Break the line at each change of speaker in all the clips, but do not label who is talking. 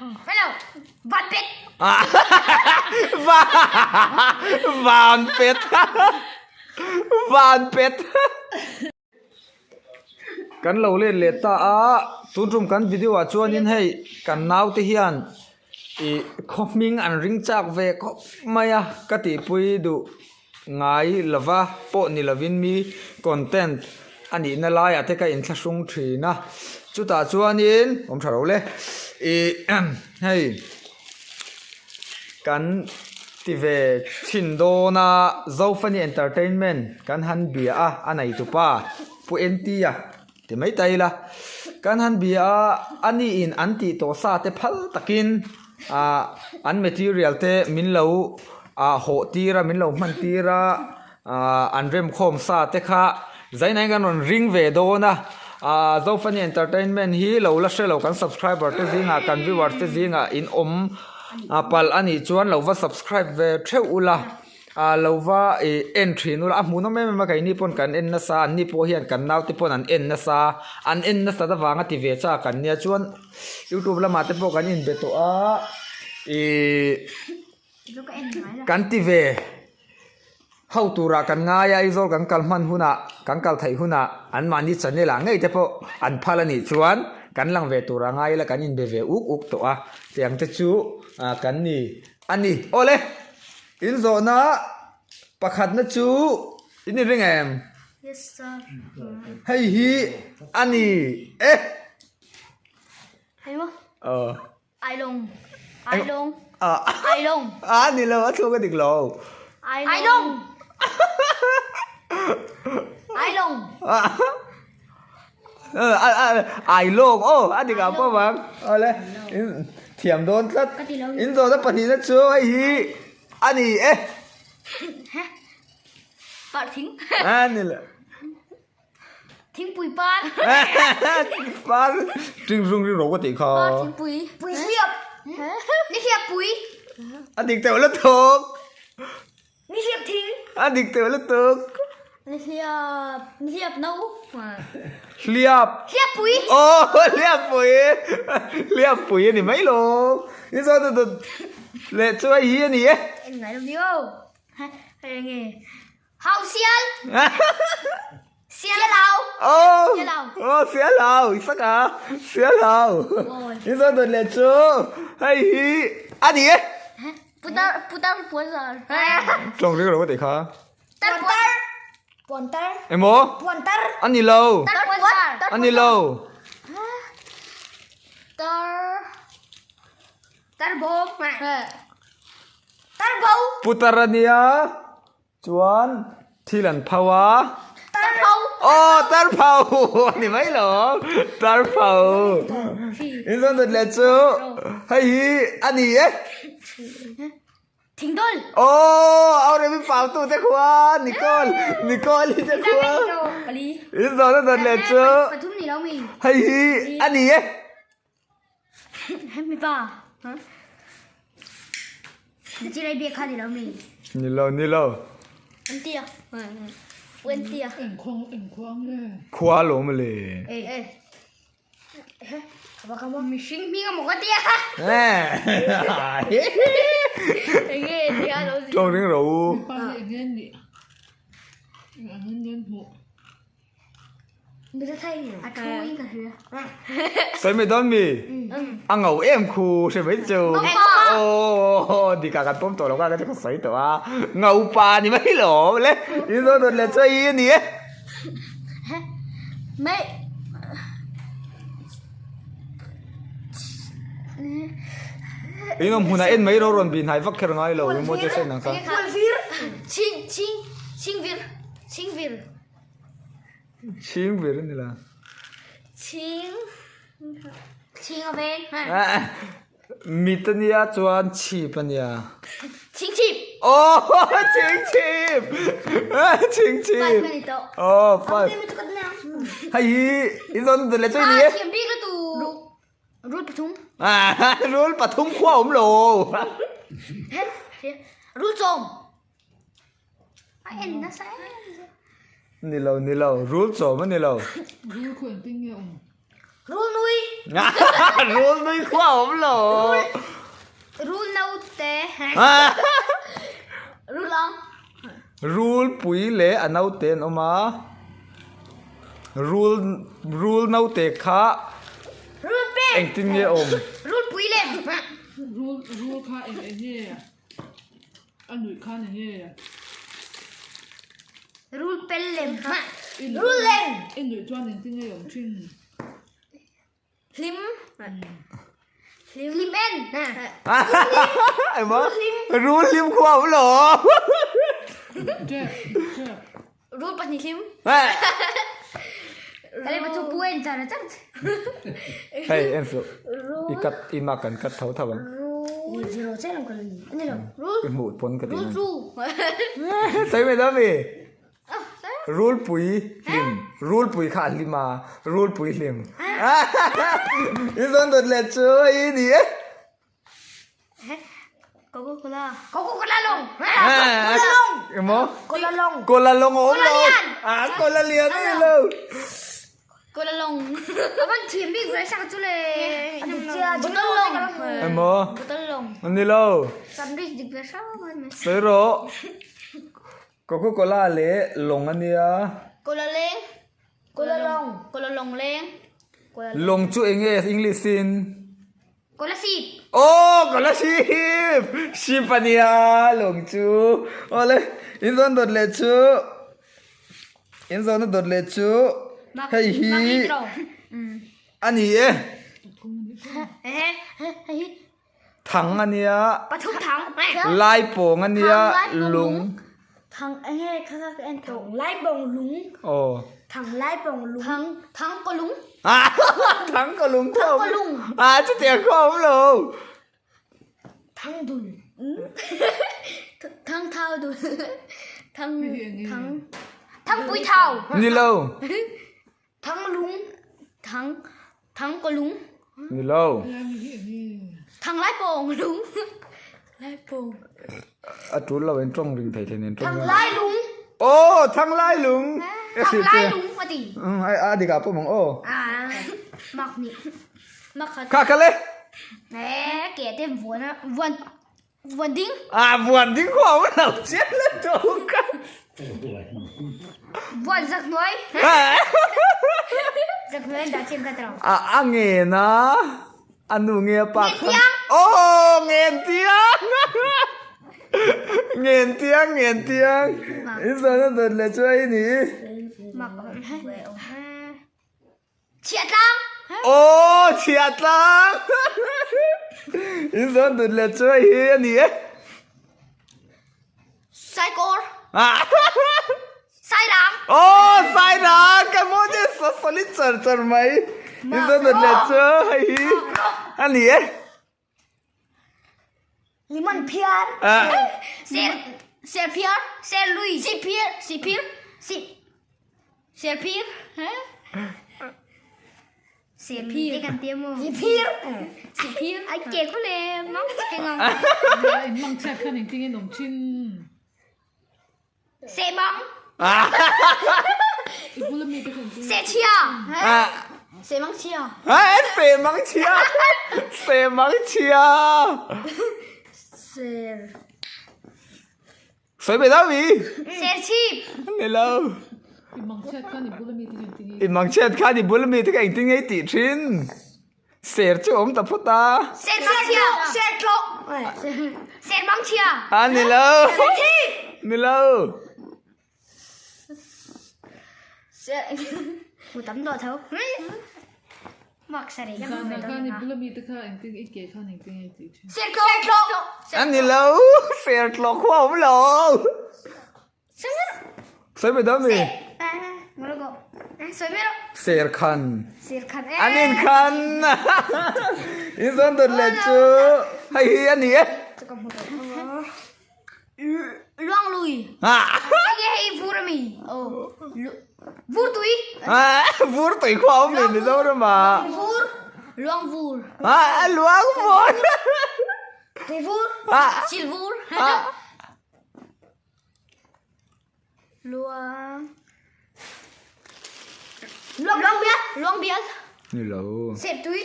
Hello. Van pet.
Van pet. Van pet. Kan lo let leh ta a, tun tum kan video ah chuanin hei kan naute hian ih khaw hming an ring chak ve khawp mai a ka tihpui duh ngai lova pawh ni lovin mi content a nihna laiah te ka inthlahrung thin a chutah chuanin awm tha lo le ih hei. Kan ti ve thin dawn a, Zofani Entertainment kan han bia a, a neitupa Pu NT-a ti mai ta ila. Kan han bia a, a niin an tih tawh sa te phal takin ah an material te min lo ah hawh tir a, min lo hman tir a. Ahh an remkhawm sa te kha zainain kan rawn ring ve dawn a, ahh Zofani Entertainment hi lo la hre lo kan subscriber te zingah kan viewers te zingah in awm palh a nih chuan lo va subscribe ve theuh ula, ahh lo va ih en thin ula a hmuhnawm em em a keini pawn kan en nasa an ni pawh hian kan naute pawn an en nasa an en nasat avanga ti ve chak an nia chuan youtube lamah te pawh kan inbe tawh a ihh kan ti ve. Ho turah kan ngai a, Aizawl kan kal hman hunah, kan kal theih hunah anmahni channel ah ngei te pawh an phal a nih chuan kan lang ve turah ngai ila kan inbe ve uk uk tawh a, tiang te chu kan ni a ni. Awle, in zawhna pakhatna chu in inring em?
Yes sir.
Hei hi a ni e.
Hei maw?
Aw.
Ailawng. Ailawng. Ailawng.
A ni lo, a thluk a dik lo.
Ailawng. Ailawng.
Ailawng aw a dik ang pawh ang. Awle thiam dawn tlat. In zawhna pahnihna chu hei hi a ni e.
Parthing.
A ni lo.
Thingpui par.
Par ting rung ring ro ka tih kha.
Par thingpui. Pui hliap. Ni hliap pui.
A dik teuh lutuk.
Ni hliap thing.
A dik teuh lutuk.
Ni hliap ni hliap no.
Hliap.
Hliap pui.
Oh hliap pui. Hliap pui a ni mai lo. Ni zawt dut dut leh chu hei hi a ni e.
En ngai lo ni o. Hei nge. Hau sial. Sial hau.
Oh.
Sial hau.
Oh sial hau. I sak a. Sial hau. I zawt dawt leh chu. Hei hi a ni e.
Putar putar puan zar.
Tawng ring lo ka tih kha.
Tar puan. Puan tar.
Emaw?
Puan tar.
A ni lo.
Tar puan zar.
A ni lo.
Tar. Tar bawm. Tar bo.
Putar a nia. Chuan thil an pho a.
Tar pho.
Aw tar pho a ni mai lo. Tar pho. In zawn dawt leh chu hei hi a ni e.
Thingdawl.
Aw au remi pau tu te khua Nicole Nicole hi te khua. In zawn dawt leh chu hei hi a ni e.
Mipa. Chilai biak kha ni lo mi.
Ni lo ni lo.
An tia. An tia.
Eng khuang eng khuang nge.
Khua lo ma le.
Eh eh. Mihring hming a maw ka tia. Enge tia lo zi.
Tawng ring ro.
Mipa hi eng nge nih. Eng nge hmuh.
Sawi mai dawn mi? A ngau em khu hre mai chu. Aww dikah kan pawm tawh lo kha ka sawi tawh a. Ngau pa ni mai lo le. In zawh dawt leh chu i a ni e. In awm hmunah en mai ro rawn bih hnai vak kher ngai lo emaw te sawi nang kha.
Ching ching chingvir chingvir.
Chhing vir a ni la.
Chhing chhing a veng.
Mit a nia chuan chhip a nia.
Chhing chhip.
Oh chhing chhip. Chhing chhip.
Five a ni tawh.
Oh five. Hei hi i zawn dun leh chu i ni e.
Thiam bik lutuk. Rul pathum.
Rul pathum khua awm lo.
Rul chawm. A en nasa em.
Ni lo ni lo rul chawm a ni lo.
Rul khu engtin nge awm?
Rul nui.
Rul nui khu a awm lo.
Rul ang.
Rul pui leh a naute an awm a. Rul rul naute kha
Rul pek.
Engtin nge awm?
Rul pui lem.
Rul rul kha eng eng nge? A nuih khan eng nge?
Rul pel lem. Rul lem.
I nuih chuan engtin nge awm thin?
Hlim. Hlim en.
Emaw? Rul hlim khua awm lo.
Tep, tep.
Rul pahnih hlim. Kale pa chu pu en char char.
Hei en suh. I cut i mark an cut tho tho ang.
Rul zero che lam ka ni. Ani lo. Rul.
I hmuh pawn ka ti.
Rul chu.
Sawi mai dami. Rulpui hlim, rulpui kha a hlim a, rulpui hlim. I zawn dawt leh chu i ni e.
Coca Cola. Coca Cola long. Cola long.
Emaw?
Cola long.
Cola long a awm lo.
Cola lian.
Ah, cola lian a ni lo.
Cola long. Avan thiam bik ve sak chu le. Bottle long.
Emaw?
Bottle long.
Ni lo.
Sandwich dik ve hrang.
Sawi rawh. Coca Cola leh lawng a nia.
Cola leng. Cola lawng. Cola lawng leng.
Lawng chu eng nge English in?
Cola ship.
Aw Cola ship. Ship a nia lawng chu. Awle in zawn dawt leh chu. In zawn dawt leh chu. Hei hi a ni e. Thang a nia.
Pathum thang.
Lai pawng a nia lung.
Thang eng nge kha kha ka en tawh. Lai pawng lung.
Aw.
Thang lai pawng lung. Thang thang kaw lung.
Thang kaw lung khaw.
Thang kaw lung.
À chutiang khaw awm lo.
Thang dul. Thang thau dul. Thang thang thang pui thau.
Ni lo.
Thang lung. Thang thang kaw lung.
Ni lo.
Thang lai pawng lung. Lai pawng.
A tul lo in tawng ring thei thei nen tawng.
Thang lai lung.
Aw thang lai lung.
Thang lai lung a ti.
Ai a dik ah pawh mang aw.
À mak nih. Mak khat.
Kha kha le.
Ê kẻ tên vuan á vuan vuan ding.
À vuan ding khua awm lo chian la tu ka.
Vuan zak nuai. Zak nuai dah chem ka tawng.
A a ngen a. A nu nge a pa
Ngen tiang.
Aw ngen tiang. Ngen tiang ngen tiang. In zawn a dawt leh chu a ni.
Mak Chhiah tlang.
Aw chhiah tlang. In zawn dawt leh chu a hi a ni e.
Saikawr. Sairang.
Aw Sairang ka maw che solid char char mai. In zawn dawt leh chu hei hi a ni e.
Lemon phiar. Ser ser phiar, ser lui, si phiar, si phir, si ser phir. Ser phir. Kan tiam mo. Si phir. Si phir. Ai ke khu le mang che ngang.
Mang che khan eng ting in awm thin.
Se bang.
I bul ami te khan eng ting.
Se chia. Se mang chia.
Se mang chia. Se mang chia.
Ser.
Sawi ve deuh mi.
Ser chip.
Ni lo.
I mang chhiat khan i bul ami te khan eng ting.
I mang chhiat khan i bul ami te khan eng ting ngei tih thin. Ser chu awm ta phawt a.
Ser mang chia. Ser tlawk. Ser mang chia.
A ni lo.
Ser chip.
Ni lo.
Ser. Mu tam dawh tho. Mak sari.
Zan ah khan i bul ami te kha engtin i ke khan engtin nge tih thin.
Ser tlawk.
A ni lo. Ser tlawk khu a awm lo. Sawi mai dawn mi? Ser khan. An in khan. In zawn dawt leh chu hei hi a ni e.
Luang lui. Hei hei vur ami. Vur tui.
Vur tui khua awm mi Mizoram ah.
Vur. Luang vur.
Luang vur.
Tui vur. Sil vur. Luang Luang luang bial, luang bial.
Ni lo.
Sep tui.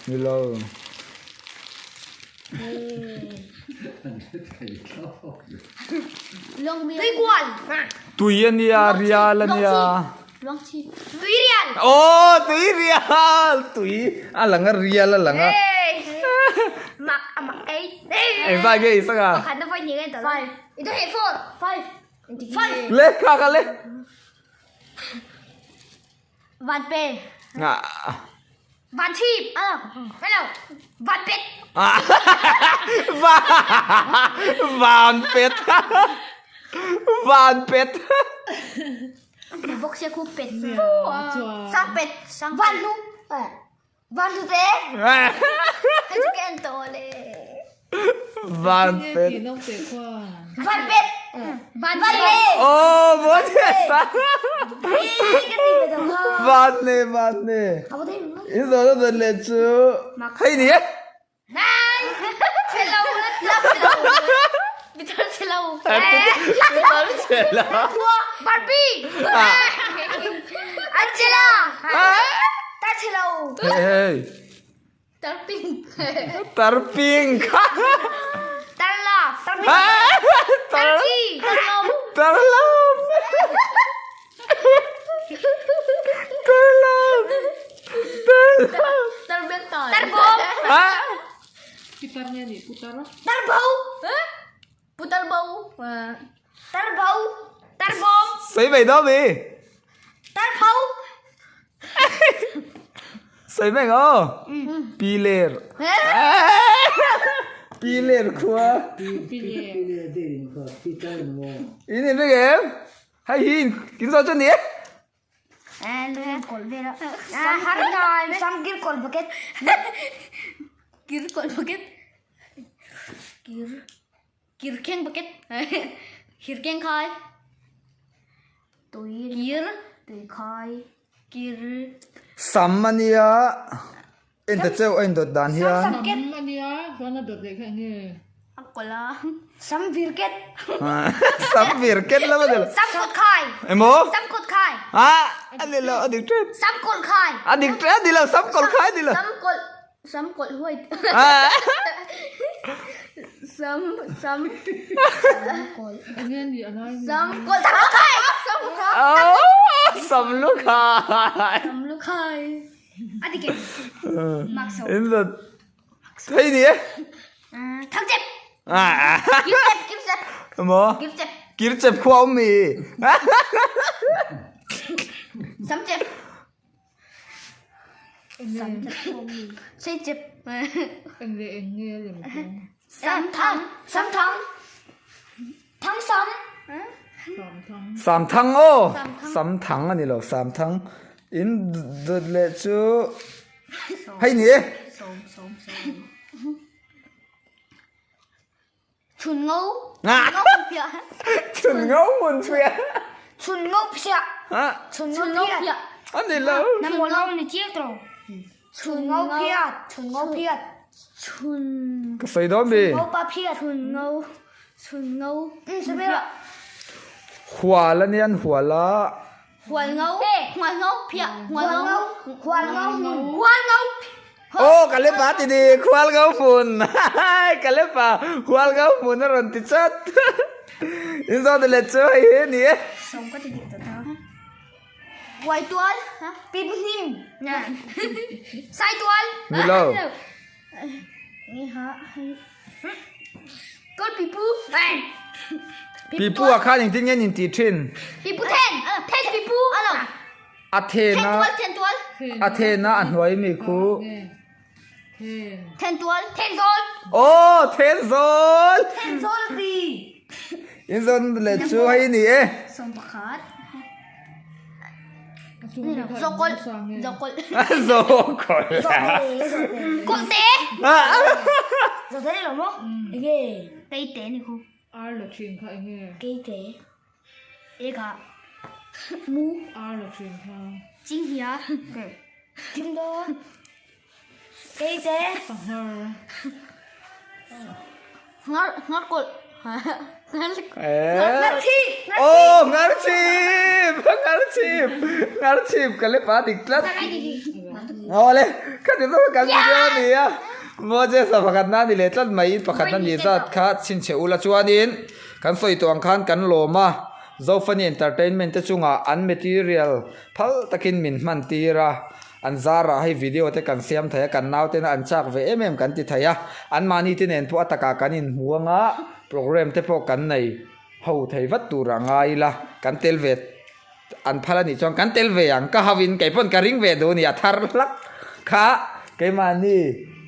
Ni lo.
Tuikual.
Tui a nia, rial a nia.
Tui rial.
Aw, tui rial. Tui a lang a, rial a lang a.
Mak a mak ei.
Engzai nge i sak a?
Pakhat na vawi hnih ka en tawh lo. I duh heh four. Five. Five.
Le, kha kha le.
Van pe. Van chhip. Hello. Van pet.
Van pet. Van pet.
Bawk sia khu pet. Sang pet. Sang van nu. Van tu te. Hei chu ka en tawh le.
Van pet.
Van pet. Van pe.
Oh, van pe. Van ne, van ne. In zawh na le chu. Hei ni e. Tarping. Tarlam. Tarlam. Tarlam.
Pitar nge ni putar a.
Sawi mai dawn mi. Sawi mai ang aw. Piler. Piler khua. In in ring em? Hei hi in zawh chu ni e. Sam a nia en ta cheu a indawt dan hian.
Sam a nia chuan a dawt leh kha eng nge?
Sam vir ket.
Sam vir ket lam a ni lo.
Sam kawt khai.
Emaw?
Sam kawt khai.
A a ni lo a dik tep.
Sam kawlh khai.
A dik tep a ni lo sam kawlh khai a ni lo.
Sam kawlh sam kawlh huai. Sam sam kawlh.
Eng nge ni a lai ni?
Sam kawlh sam lu khai. Sam khai.
Sam lu khai.
Sam lu khai. A dik em? Mak so.
In zat. Hei ni e.
Thang chep. Kir chep kir chep.
Maw?
Kir chep.
Kir chep khua awm mi.
Sam chep. Sam chep khua awm mi. Sei chep.
Eng leh eng nge a lem kawng?
Sam thang. Sam thang. Thang sam.
Sam thang.
Sam thang aw. Sam thang a ni lo sam thang. In dawt leh chu. Hei ni e.
Chhun ngo.
Chhun ngo hmun phiah.
Chhun ngo phiah. Chhun ngo phiah.
A ni lo.
Na maw lo ni chiang tawh. Chhun ngo phiah. Chhun ngo phiah. Chhun.
Ka sawi dawn mi.
Chhun ngo pa phiah. Chhun ngo. Chhun ngo.
Hual a nia an hual a.
Hual ngo, hual ngo, phiah, hual ngo, hual ngo hmun, hual ngo.
Aw ka le pa ti ni, hual ngo hmun, ka le pa, hual ngo hmun a rawn ti chat. In zawt leh chu hei hi a ni e.
Sawm ka ti dik ta ta. Huai tual, pip hnim, sai tual.
Ni lo.
Kawl pipu.
Pipu ah khan engtin nge an intih thin?
Pipu then. Then pipu.
A then a.
Then tual.
A then a a hnuai mi khu.
Then tual. Then zawl.
Aw then zawl.
Then zawl ti.
In zawn leh chu hei a ni e.
Sawm pakhat. Zawkawlh. Zawkawlh.
Zawkawlh.
Kawlhte. Zawhte ni lo maw? Enge? Keite ni khu.
Ar la thin kha enge?
Keite. E kha. Mu.
Ar la thin kha.
Chinghia. Chingdawn. Keite.
Sanghar.
Ngar ngarkawlh.
Aw ngarchhip ngarchhip ngarchhip ka le pa dik tlat. Awle khati zawk kan video a ni a. Moses-a pakhatna a ni leh tlat mai, pakhatna ni zat kha chhinchhe ula chuanin kan sawi tawh ang khan kan lawm a, Zofani Entertainment te chungah an material phal takin min hman tir a, an zarah hei video te kan siam thei a, kan nautena an chak ve em em kan ti thei a, anmahni te nen pawh a takah kan inhmu anga programme te pawh kan nei ho thei vat tur a ngai ila, kan tel ve. An phal a nih chuan kan tel ve ang, ka hau in kei pawn ka ring ve duh a ni, a thar hlak kha keimahni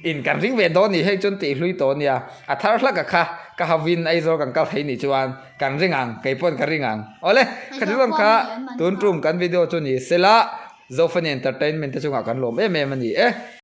in kan ring ve dawn a ni, hei chuan tih hlui tawh a nia, a thar hlak a kha ka hau in Aizawl kan kal thei nih chuan kan ring ang, kei pawn ka ring ang. Awle, kha chu kha tun tum kan video chu ni sela, Zofani Entertainment te chungah kan lawm em em a ni e.